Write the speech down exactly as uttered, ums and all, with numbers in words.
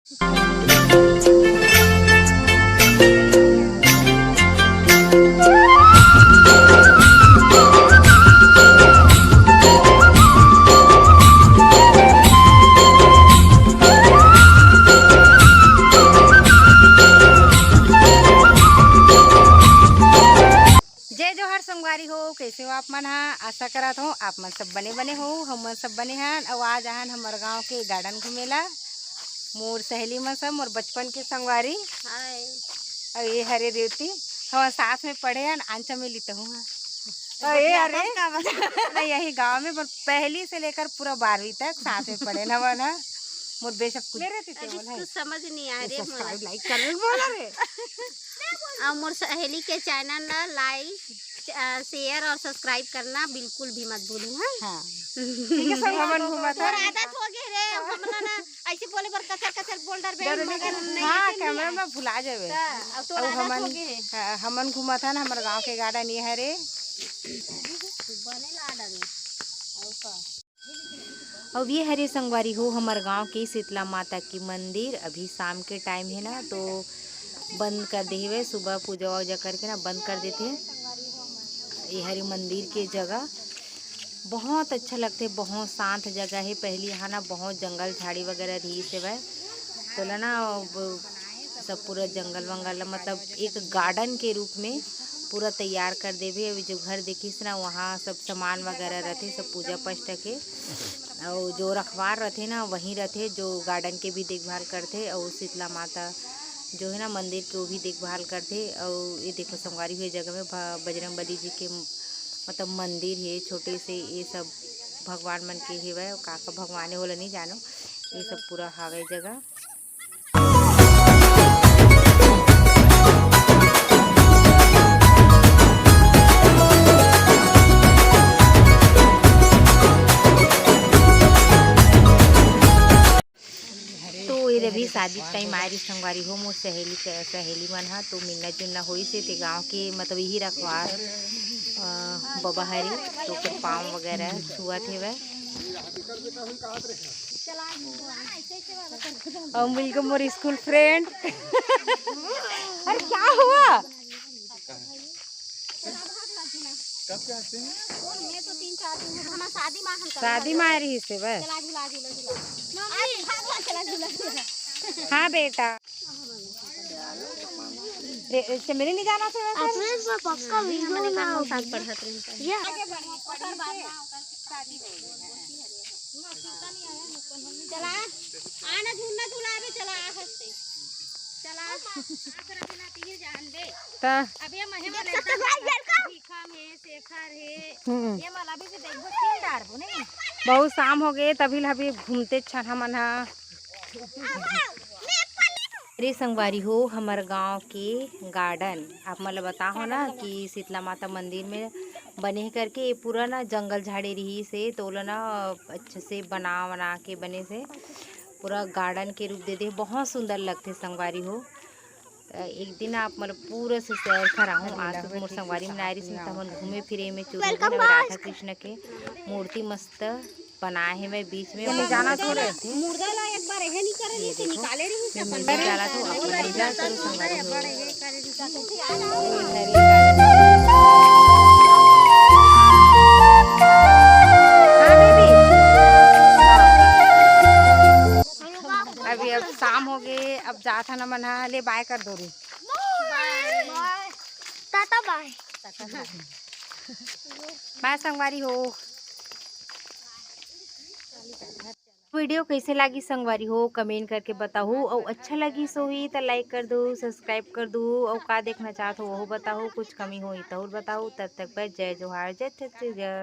जय जोहार संगवारी हो, कैसे हो आप मन हा? आशा करत हो आप मन सब बने बने हो, हम मन सब बने हन। अउ आज आहन हमर गांव के garden घूमे ला, मोर सहेली मन सब, मोर बचपन के संगवारी। हाय। अउ ये हरे रेवती, हम साथ में पढ़े हन, आंचा में लीत हूँ। हाँ। अउ ये हरे, नहीं, यही गांव में, पर पहली से लेकर पूरा बारहवीं तक साथ में पढ़े हन हमन हा। मोर बेशक कुछ मेरे थे अभी बोला है। कुछ समझ नहीं आ रहे मोला। Subscribe, like कर बोला रे। अउ मोर सहेली के channel ला like, अ, share और subscribe करना बिल्कुल भी मत भूलू, हाँ? हाँ। ठीक है, संगवारी हो, हमन घूमत हन। आदत हो गए रे, हमला ना ऐसे बोले बर कचर कचर बोल डरबे, डर मगर नहीं। हाँ, ऐसे नहीं camera है। में भुला जाबे। हाँ, अब तो अउ आदत हमन, हो गए है। हाँ, हमन घूमत हन, हमर गांव के garden ये हरे। बने ला डरे। अउ का? अउ ये हरे संगवारी हो हमर गांव के शीतला माता के मंदिर। अभी शाम के time हे ना, तो बंद कर दे हवे, सुबह पूजा वूजा करके ना बंद कर देथे। ये हरे मंदिर के जगह बहुत अच्छा लगथे, बहुत शांत जगह हे। पहली यहाँ ना बहुत जंगल झाड़ी वगैरह रहिस हवय, तोला ना अब सब पूरा जंगल वंगल ला, मतलब एक garden के रूप में पूरा तैयार कर देबे। अभी जो घर देखिस ना, वहाँ सब सामान वगैरह रथे, सब पूजा पाठ के, अउ जो रखवार रथे ना, वही रथे, जो garden के भी देखभाल करथे, अउ शीतला माता जो है ना मंदिर के, वो भी देखभाल करथे। अउ ये देखो संगवारी हो, ये जगह में भ-, बजरंग बली जी के म-, मतलब मंदिर हे छोटे से, ये सब भगवान मन के हेवय, का का भगवान हे, ओला नहीं जानो, ये सब पूरा हावय जगह। तो ये रवि शादी time आए रही संगवारी हो, मोर सहेली के, सहेली मन हा, तो मिलना जुलना होइस हे, ते गांव के मतलब यही रखवार, अ, बबा हरे, तो ओकर पाँव वगैरह छुअत हेवय। अउ मिल के मोर school friend। अरे क्या हुआ? शादी में आए रही से बस। हाँ बेटा। रे, चमेली नहीं जाना था वैसे? अपने से पक्का वीडियो बनाओ। साथ पढ़त रही। ये आगे बढ़ो, ओकर बाद में ओकर शादी होई। चला, आना झूलना झुलावे, चला, आ हंसते। चला, आखिर अभी ना तीर जान दे। ता। अब ये महे वाले एकदम भीखम है, शेखर है। हम्म। ये वाला भी, भी देखबो, तीन डारबो, नहीं? बहुत शाम हो गए, तभी ला अभी घूमते छन हमन हा। अरे संगवारी हो, हमर गांव के garden आप मन ल बताहूँ ना कि शीतला माता मंदिर में बने हे करके, ये पूरा ना जंगल झाड़ी रहिस हे, तो ओला ना अच्छे से बना वना के बने से पूरा garden के रूप दे दे, बहुत सुंदर लगथे संगवारी हो। त एक दिन आप मन ल पूरा से सैर कराहूँ। आज तो मोर संगवारी मन आए रहिस, त हमन घूमे फिरे में चुरू राधा कृष्ण के मूर्ति मस्त बनाए हे मैं बीच में, ये बहुत जाना सुंदर थोड़े। लगथे। मुर्दा ला एक बार एहे निकाले ये रहिस, देखो, निकाले रहिस मैं अपन। मिर्ची डाला तो अपन पूरा मजा इधर करो उधर संगवारी हो। बड़े हे करे रहिस। हाँ, baby। अभी अब शाम हो गए, अब जात हन हमन हा, ले bye कर दो रे। Bye। Bye। Tata bye। Bye संगवारी हो। Video कैसे लागी संगवारी हो, comment करके बताहू, अउ अच्छा लगी सोही त like कर दू, subscribe कर दू, अउ का देखना चाहत हो वहू बताहू, कुछ कमी होही तहू बताहू। तब तक बस जय जोहार, जय छत्तीसगढ़।